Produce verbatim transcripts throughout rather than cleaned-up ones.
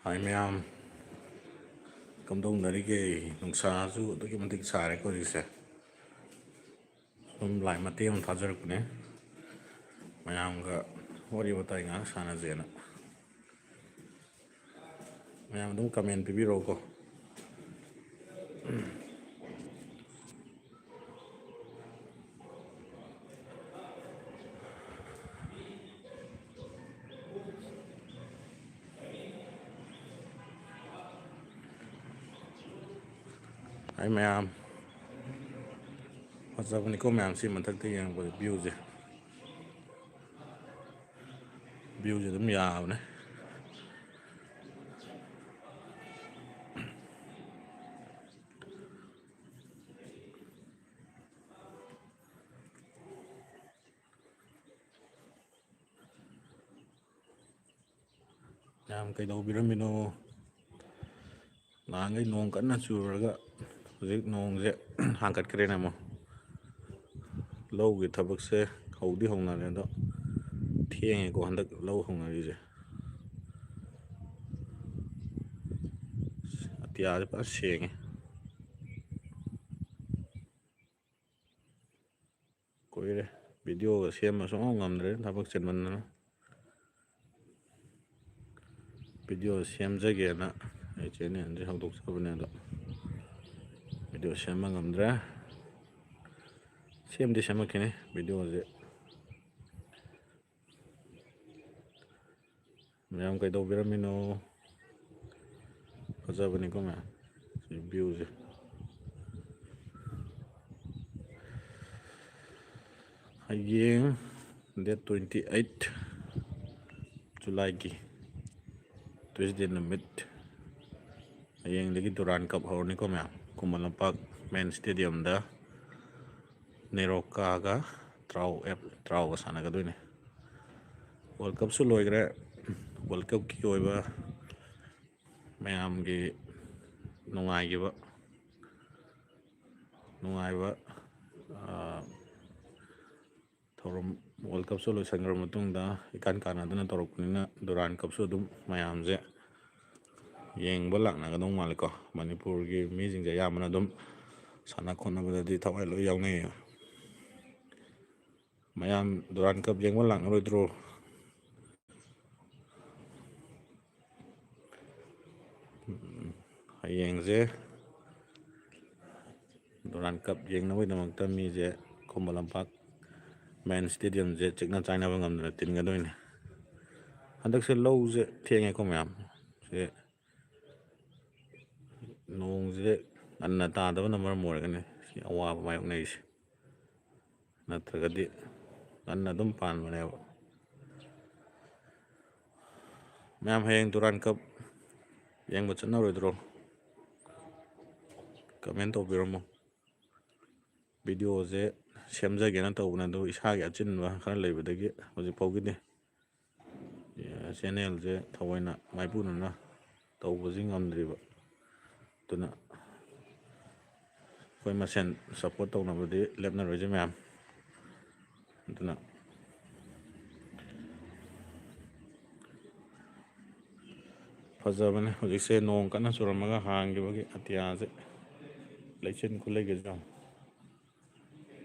ꯍꯥꯏ ꯃꯌꯥꯝ, ꯀꯝꯗꯧꯅꯔꯤꯒꯦ? ꯅꯨꯡꯁꯥꯁꯨ ꯑꯗꯨꯛꯀꯤ ꯃꯇꯤꯛ ꯁꯥꯔꯦꯀꯣ ꯍꯧꯖꯤꯛꯁꯦ꯫ ꯁꯨꯝ ꯂꯥꯏ ꯃꯇꯦꯛ ꯑꯃ ꯊꯥꯖꯔꯛꯄꯅꯦ, ꯃꯌꯥꯝꯒ ꯋꯥꯔꯤ ꯋꯥꯇꯥꯏ ꯉꯥꯏꯍꯥꯛ ꯁꯥꯟꯅꯁꯦꯅ꯫ ꯃꯌꯥꯝ ꯑꯗꯨꯝ comment ꯄꯤꯕꯤꯔꯛꯎꯀꯣ꯫ ꯍꯥꯏ ꯃꯌꯥꯝ, ꯐꯖꯕꯅꯤꯀꯣ ꯃꯌꯥꯝ, ꯁꯤ ꯃꯊꯛꯇ ꯌꯦꯡꯕꯗ view ꯁꯦ꯫ View ꯁꯦ ꯑꯗꯨꯝ ꯌꯥꯕꯅꯦ꯫ ꯌꯥꯝ ꯀꯩꯗꯧꯕꯤꯔꯝꯃꯤꯅꯣ? ꯅꯍꯥꯟꯈꯩ ꯅꯣꯡ ꯀꯟꯅ ꯆꯨꯔꯒ ꯍꯧꯖꯤꯛ ꯅꯣꯡꯁꯦ ꯍꯥꯡꯀꯠꯈ꯭ꯔꯦꯅꯦ ꯑꯃꯨꯛ꯫ ꯂꯧꯒꯤ ꯊꯕꯛꯁꯦ ꯍꯧꯗꯤ ꯍꯧꯅꯔꯦ, ꯑꯗꯣ ꯊꯦꯡꯉꯦꯀꯣ ꯍꯟꯗꯛ ꯂꯧ ꯍꯧꯅꯔꯤꯁꯦ꯫ ꯑꯇꯤꯌꯥꯁꯦ ꯐꯖꯅ ꯁꯦꯡꯉꯦ꯫ ꯀꯨꯏꯔꯦ video ꯒ ꯁꯦꯝꯕ ꯁꯨꯡꯉꯝ ꯉꯝꯗ꯭ꯔꯦ, ꯊꯕꯛ ꯆꯤꯟꯃꯟꯗꯅ꯫ Video ꯁꯦꯝꯖꯒꯦꯅ ꯑꯩ channel ꯁꯦ ꯍꯧꯗꯣꯛꯆꯕꯅꯦ, ꯑꯗꯣ video ꯁꯦꯝꯕ ꯉꯝꯗ꯭ꯔꯦ꯫ ꯁꯦꯝꯗꯤ ꯁꯦꯝꯃꯛꯈꯤꯅꯤ video ꯁꯦ꯫ ꯃꯌꯥꯝ ꯀꯩꯗꯧꯕꯤꯔꯝꯃꯤꯅꯣ? ꯐꯖꯕꯅꯤꯀꯣ ꯃꯌꯥꯝ, ꯁꯤ view ꯁꯦ꯫ ꯍꯌꯦꯡ date twenty eight, July ꯒꯤ Tuesday ꯅꯨꯃꯤꯠ꯫ ꯍꯌꯦꯡꯗꯒꯤ Durand Cup ꯍꯧꯔꯅꯤꯀꯣ ꯃꯌꯥꯝ, ꯈꯨꯃꯟ ꯂꯝꯄꯥꯛ main stadium ꯗ ꯅꯦꯔꯣꯀꯥꯒ ꯇ꯭ꯔꯥꯎ ꯑꯦꯞ ꯇ꯭ꯔꯥꯎꯒ ꯁꯥꯟꯅꯒꯗꯣꯏꯅꯤ꯫ World Cup ꯁꯨ ꯂꯣꯏꯈ꯭ꯔꯦ꯫ World Cup ꯀꯤ ꯑꯣꯏꯕ ꯃꯌꯥꯝꯒꯤ ꯅꯨꯡꯉꯥꯏꯈꯤꯕ, ꯅꯨꯡꯉꯥꯏꯕ, ꯑꯥ, ꯊꯧꯔꯝ, World Cup ꯁꯨ ꯂꯣꯏꯁꯤꯟꯈ꯭ꯔꯕ ꯃꯇꯨꯡꯗ ꯏꯀꯥꯟ ꯀꯥꯟꯅꯗꯅ ꯇꯧꯔꯛꯄꯅꯤꯅ Durand Cup ꯁꯨ ꯑꯗꯨꯝ ꯃꯌꯥꯝꯁꯦ ꯌꯦꯡꯕ ꯂꯥꯛꯅꯒꯗꯧ ꯃꯥꯜꯂꯦꯀꯣ꯫ ꯃꯅꯤꯄꯨꯔꯒꯤ ꯃꯤꯁꯤꯡꯁꯦ ꯑꯌꯥꯝꯕꯅ ꯑꯗꯨꯝ ꯁꯥꯟꯅ ꯈꯣꯠꯅꯕꯗꯗꯤ ꯊꯋꯥꯏ ꯂꯣꯏ ꯌꯥꯎꯅꯩꯌꯦ꯫ ꯃꯌꯥꯝ ꯗꯨꯔꯥꯟ ꯀꯞ ꯌꯦꯡꯕ ꯂꯥꯛꯅꯔꯣꯏꯗ꯭ꯔꯣ? ꯎꯝ, ꯍꯌꯦꯡꯁꯦ ꯗꯨꯔꯥꯟ ꯀꯞ ꯌꯦꯡꯅꯕꯒꯤꯗꯃꯛꯇ ꯃꯤꯁꯦ ꯈꯨꯃꯟ ꯂꯝꯄꯥꯛ ꯃꯦꯟ ꯁ꯭ꯇꯦꯗꯤꯌꯝꯁꯦ ꯆꯤꯛꯅ ꯆꯥꯏꯅꯕ ꯉꯝꯗꯅ ꯇꯤꯟꯒꯗꯣꯏꯅꯦ꯫ ꯍꯟꯗꯛꯁꯦ ꯂꯧꯁꯦ ꯊꯦꯡꯉꯦꯀꯣ ꯃꯌꯥꯝ꯫ ꯁꯤ ꯅꯣꯡꯁꯦ ꯉꯟꯅ ꯇꯥꯗꯕꯅ ꯃꯔꯝ ꯑꯣꯏꯔꯒꯅꯤ ꯁꯤ ꯑꯋꯥꯕ ꯃꯥꯌꯣꯛꯅꯔꯤꯁꯦ꯫ ꯅꯠꯇ꯭ꯔꯒꯗꯤ ꯉꯟꯅ ꯑꯗꯨꯝ ꯄꯥꯟꯕꯅꯦꯕ꯫ ꯃꯌꯥꯝ ꯍꯌꯦꯡ ꯗꯨꯔꯥꯟ ꯀꯞ ꯌꯦꯡꯕ ꯆꯠꯅꯔꯣꯏꯗ꯭ꯔꯣ? ꯀꯃꯦꯟ ꯇꯧꯕꯤꯔꯝꯃꯣ꯫ ꯚꯤꯗꯤꯑꯣꯁꯦ ꯁꯦꯝꯖꯒꯦꯅ ꯇꯧꯕꯅꯦ, ꯑꯗꯨ ꯏꯁꯥꯒꯤ ꯑꯆꯤꯟꯕ ꯈꯔ ꯂꯩꯕꯗꯒꯤ ꯍꯧꯖꯤꯛ ꯐꯥꯎꯒꯤꯗꯤ ꯆꯦꯅꯦꯜꯁꯦ ꯊꯑꯣꯏꯅ ꯃꯥꯏꯄꯨꯅꯅ ꯇꯧꯕꯁꯤ ꯉꯝꯗ꯭ꯔꯤꯕ꯫ ꯑꯗꯨꯅ ꯑꯩꯈꯣꯏ ꯃꯁꯦꯟ ꯁꯞꯄꯣꯔꯠ ꯇꯧꯅꯕꯗꯤ ꯂꯦꯞꯅꯔꯣꯏꯁꯦ ꯃꯌꯥꯝ꯫ ꯑꯗꯨꯅ ꯐꯖꯕꯅꯦ꯫ ꯍꯧꯖꯤꯛꯁꯦ ꯅꯣꯡ ꯀꯟꯅ ꯆꯨꯔꯝꯃꯒ ꯍꯥꯡꯈꯤꯕꯒꯤ ꯑꯇꯤꯌꯥꯁꯦ ꯂꯩꯆꯤꯟ ꯈꯨꯂꯩꯒꯁꯦ ꯌꯥꯝ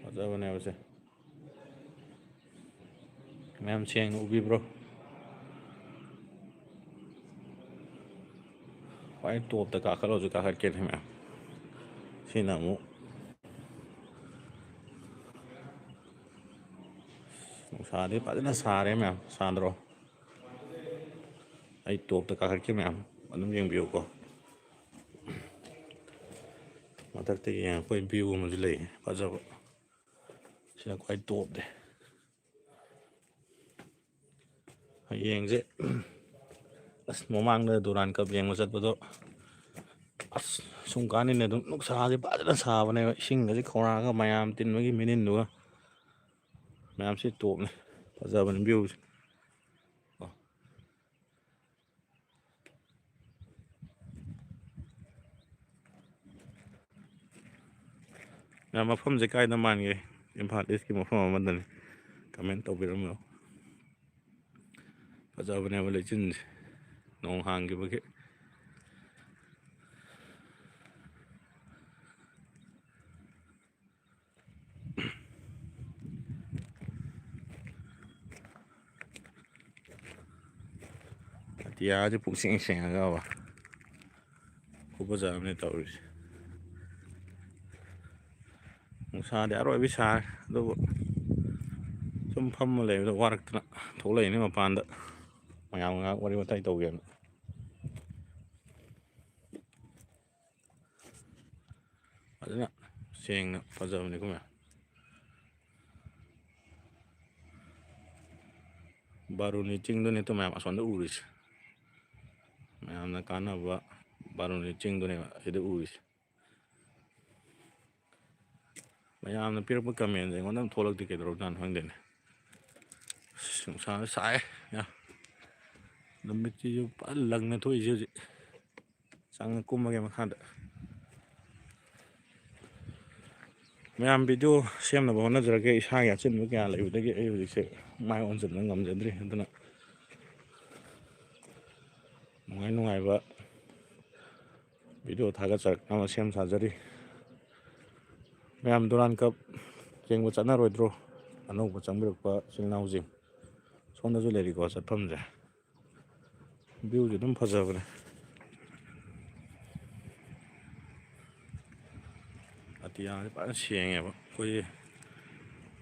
ꯐꯖꯕꯅꯦꯕꯁꯦ꯫ ꯃꯌꯥꯝ ꯁꯦꯡꯅ ꯎꯕꯤꯕ꯭ꯔꯣ? ꯈ꯭ꯋꯥꯏ ꯇꯣꯞꯇ ꯀꯥꯈꯠꯂꯁꯨ ꯀꯥꯈꯠꯀꯦꯅꯦ ꯃꯌꯥꯝ꯫ ꯁꯤꯅ ꯑꯃꯨꯛ ꯅꯨꯡꯁꯥꯗꯤ ꯐꯖꯅ ꯁꯥꯔꯦ ꯃꯌꯥꯝ, ꯁꯥꯗ꯭ꯔꯣ? ꯑꯩ ꯇꯣꯞꯇ ꯀꯥꯈꯠꯀꯦ ꯃꯌꯥꯝ, ꯑꯗꯨꯝ ꯌꯦꯡꯕꯤꯌꯨꯀꯣ꯫ ꯃꯊꯛꯇ ꯌꯦꯡꯉꯛꯄ ꯚ꯭ꯌꯨ ꯑꯃꯁꯨ ꯂꯩ, ꯐꯖꯕ꯫ ꯁꯤꯅ ꯈ꯭ꯋꯥꯏ ꯇꯣꯞꯅꯦ꯫ ꯍꯌꯦꯡꯁꯦ ꯑꯁ, ꯃꯃꯥꯡꯗ ꯗꯨꯔꯥꯟ ꯀꯞ ꯌꯦꯡꯕ ꯆꯠꯄꯗꯣ, ꯑꯁ, ꯁꯨꯝ ꯀꯥꯟꯅꯤꯅꯦ ꯑꯗꯨꯝ ꯅꯨꯡꯁꯥꯁꯦ ꯐꯖꯅ ꯁꯥꯕꯅꯦꯕ, ꯏꯁꯤꯡꯒꯁꯦ ꯈꯧꯔꯥꯡꯉꯒ ꯃꯌꯥꯝ ꯇꯤꯟꯕꯒꯤ ꯃꯤꯅꯤꯟꯗꯨꯒ꯫ ꯃꯌꯥꯝꯁꯤ ꯇꯣꯞꯅꯦ, ꯐꯖꯕꯅꯦ ꯚ꯭ꯌꯨꯁꯦ꯫ ꯃꯌꯥꯝ, ꯃꯐꯝꯁꯦ ꯀꯥꯏꯗ ꯃꯥꯟꯒꯦ? ꯏꯝꯐꯥꯜ ꯏꯁꯀꯤ ꯃꯐꯝ ꯑꯃꯗꯅꯤ꯫ ꯀꯃꯦꯟ ꯇꯧꯕꯤꯔꯝꯃꯣ꯫ ꯐꯖꯕꯅꯦꯕ ꯂꯩꯆꯤꯟꯁꯦ, ꯅꯣꯡ ꯍꯥꯡꯈꯤꯕꯒꯤ꯫ ꯑꯇꯤꯌꯥꯁꯦ ꯄꯨꯡꯁꯦꯡ ꯁꯦꯡꯉꯒꯕ꯫ ꯈꯨꯐꯖ ꯑꯃꯅꯤ ꯇꯧꯔꯤꯁꯦ꯫ ꯅꯨꯡꯁꯥꯗꯤ ꯑꯔꯣꯏꯕꯤ ꯁꯥꯔꯦ, ꯑꯗꯨꯕꯨ ꯁꯨꯝ ꯐꯝꯃ ꯂꯩꯕꯗ ꯋꯥꯔꯛꯇꯅ ꯊꯣꯛꯂꯛꯏꯅꯤ ꯃꯄꯥꯟꯗ, ꯃꯌꯥꯝ ꯉꯥꯏꯍꯥꯛ ꯋꯥꯔꯤ ꯋꯥꯇꯥꯏ ꯇꯧꯒꯦꯅ꯫ ꯐꯖꯅ ꯁꯦꯡꯅ ꯐꯖꯕꯅꯤꯀꯣ ꯃꯌꯥꯝ꯫ ꯕꯥꯔꯨꯅꯤ ꯆꯤꯡꯗꯨꯅꯤ ꯇꯨ ꯃꯌꯥꯝ ꯑꯁꯣꯝꯗ ꯎꯔꯤꯁꯦ꯫ ꯃꯌꯥꯝꯅ ꯀꯥꯟꯅꯕ ꯕꯥꯔꯨꯅꯤ ꯆꯤꯡꯗꯨꯅꯦꯕ ꯑꯁꯤꯗ ꯎꯔꯤꯁꯦ꯫ ꯃꯌꯥꯝꯅ ꯄꯤꯔꯛꯄ comment ꯑꯩꯉꯣꯟꯗ ꯑꯗꯨꯝ ꯊꯣꯛꯂꯛꯇꯦ, ꯀꯩꯗꯧꯔꯕꯖꯥꯠꯅꯣ ꯈꯪꯗꯦꯅꯦ꯫ ꯑꯁ, ꯅꯨꯡꯁꯥꯁꯨ ꯁꯥꯏ ꯌꯥꯝ꯫ ꯅꯨꯃꯤꯠꯁꯤꯁꯨ ꯐꯖꯅ ꯂꯪꯅ ꯊꯣꯛꯏꯁꯦ ꯍꯧꯖꯤꯛ꯫ ꯆꯪꯉ ꯀꯨꯝꯃꯒꯦ ꯃꯈꯥꯗ꯫ ꯃꯌꯥꯝ video ꯁꯦꯝꯅꯕ ꯍꯣꯠꯅꯖꯔꯒꯦ꯫ ꯏꯁꯥꯒꯤ ꯑꯆꯤꯟꯕ ꯀꯌꯥ ꯂꯩꯕꯗꯒꯤ ꯑꯩ ꯍꯧꯖꯤꯛꯁꯦ ꯃꯥꯏ ꯑꯣꯟꯁꯤꯟꯕ ꯉꯝꯖꯗ꯭ꯔꯤ꯫ ꯑꯗꯨꯅ ꯅꯨꯡꯉꯥꯏ ꯅꯨꯡꯉꯥꯏꯕ video ꯊꯥꯒꯠꯆꯔꯛꯅꯕ ꯁꯦꯝ ꯁꯥꯖꯔꯤ꯫ ꯃꯌꯥꯝ Durand Cup ꯌꯦꯡꯕ ꯆꯠꯅꯔꯣꯏꯗ꯭ꯔꯣ? ꯑꯅꯧꯕ ꯆꯪꯕꯤꯔꯛꯄ ꯏꯆꯤꯜ ꯏꯅꯥꯎꯁꯤꯡ꯫ ꯁꯣꯝꯗꯁꯨ ꯂꯩꯔꯤꯀꯣ ꯆꯠꯐꯝꯁꯦ꯫ Viewꯁꯦ ꯑꯗꯨꯝ ꯐꯖꯕꯅꯦ꯫ ꯑꯇꯤꯌꯥꯁꯦ ꯐꯖꯅ ꯁꯦꯡꯉꯦꯕ꯫ ꯑꯩꯈꯣꯏꯒꯤ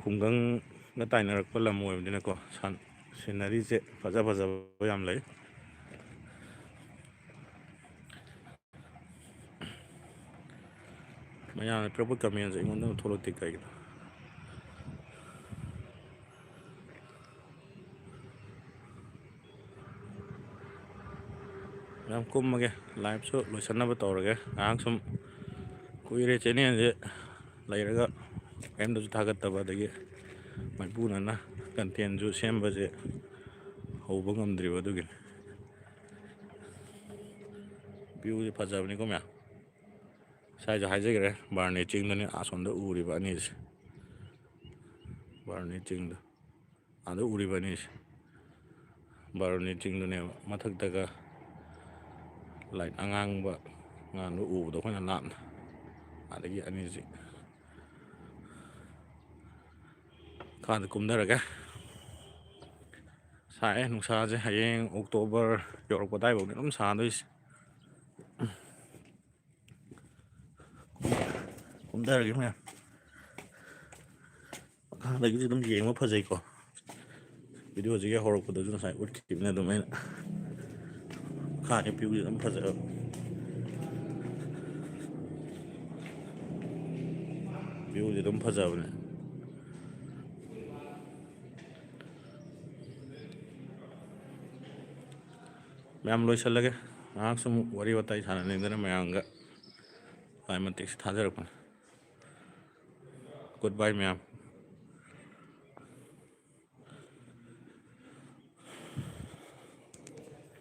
ꯈꯨꯡꯒꯪꯒ ꯇꯥꯏꯅꯔꯛꯄ ꯂꯝ ꯑꯣꯏꯕꯅꯤꯅꯀꯣ, ꯁꯟ-, sceneryꯁꯦ ꯐꯖ ꯐꯖꯕ ꯌꯥꯝ ꯂꯩ꯫ ꯃꯌꯥꯝꯅ ꯄꯤꯔꯛꯄ commentꯁꯦ ꯑꯩꯉꯣꯟꯗ ꯑꯃ ꯊꯣꯛꯂꯛꯇꯦ ꯀꯩꯒꯤꯅꯣ? ꯌꯥꯝ ꯀꯨꯝꯃꯒꯦ, liveꯁꯨ ꯂꯣꯏꯁꯟꯅꯕ ꯇꯧꯔꯒꯦ꯫ ꯉꯥꯏꯍꯥꯛ ꯁꯨꯝ ꯀꯨꯏꯔꯦ channelꯁꯦ ꯂꯩꯔꯒ ꯀꯔꯤꯝꯇꯁꯨ ꯊꯥꯒꯠꯇꯕ, ꯑꯗꯒꯤ ꯃꯥꯏꯄꯨꯅꯅ contentꯁꯨ ꯁꯦꯝꯕꯁꯦ ꯍꯧꯕ ꯉꯝꯗ꯭ꯔꯤꯕ ꯑꯗꯨꯒꯤꯅꯤ꯫ Viewꯁꯦ ꯐꯖꯕꯅꯤꯀꯣ ꯃꯌꯥꯝ꯫ ꯉꯁꯥꯏꯁꯨ ꯍꯥꯏꯖꯈ꯭ꯔꯦ, ꯕꯥꯔꯨꯅꯤ ꯆꯤꯡꯗꯨꯅꯤ ꯑꯁꯣꯝꯗ ꯎꯔꯤꯕ ꯑꯅꯤꯁꯦ꯫ ꯕꯥꯔꯨꯅꯤ ꯆꯤꯡꯗꯣ ꯑꯥꯗ ꯎꯔꯤꯕ ꯑꯅꯤꯁꯦ ꯕꯥꯔꯨꯅꯤ ꯆꯤꯡꯗꯨꯅꯦꯕ꯫ ꯃꯊꯛꯇꯒ light ꯑꯉꯥꯡꯕ ꯉꯥꯟꯕ ꯎꯕꯗꯣ ꯑꯩꯈꯣꯏꯅ ꯂꯥꯞꯅ, ꯑꯗꯒꯤ ꯑꯅꯤꯁꯤ ꯃꯈꯥꯗ ꯀꯨꯝꯊꯔꯒꯦ꯫ ꯁꯥꯏꯑꯦ ꯅꯨꯡꯁꯥꯁꯦ꯫ ꯍꯌꯦꯡ ꯑꯣꯛꯇꯣꯕꯔ ꯌꯧꯔꯛꯄ ꯑꯗꯥꯏꯐꯥꯎꯅꯤ ꯑꯗꯨꯝ ꯁꯥꯗꯣꯏꯁꯦ꯫ ꯀꯨꯝꯊꯔꯒꯦ ꯃꯌꯥꯝ꯫ ꯃꯈꯥꯗꯒꯤꯗꯤ ꯑꯗꯨꯝ ꯌꯦꯡꯕ ꯐꯖꯩꯀꯣ꯫ ꯚꯤꯗꯤꯑꯣꯁꯤꯒꯤ ꯍꯧꯔꯛꯄꯗꯁꯨ ꯉꯁꯥꯏ ꯎꯠꯈꯤꯕꯅꯦ ꯑꯗꯨꯝ ꯑꯩꯅ꯫ ꯃꯈꯥꯒꯤ ꯚ꯭ꯌꯨꯁꯦ ꯑꯗꯨꯝ ꯐꯖꯕ꯫ ꯚ꯭ꯌꯨꯁꯦ ꯑꯗꯨꯝ ꯐꯖꯕꯅꯦ꯫ ꯃꯌꯥꯝ ꯂꯣꯏꯁꯤꯜꯂꯒꯦ꯫ ꯉꯥꯏꯍꯥꯛ ꯁꯨꯝ ꯋꯥꯔꯤ ꯋꯥꯇꯥꯏ ꯁꯥꯟꯅꯅꯤꯡꯗꯅ ꯃꯌꯥꯝꯒ ꯂꯥꯏ ꯃꯇꯦꯛꯁꯦ ꯊꯥꯖꯔꯛꯄꯅꯦ꯫ Goodbye ꯃꯌꯥꯝ꯫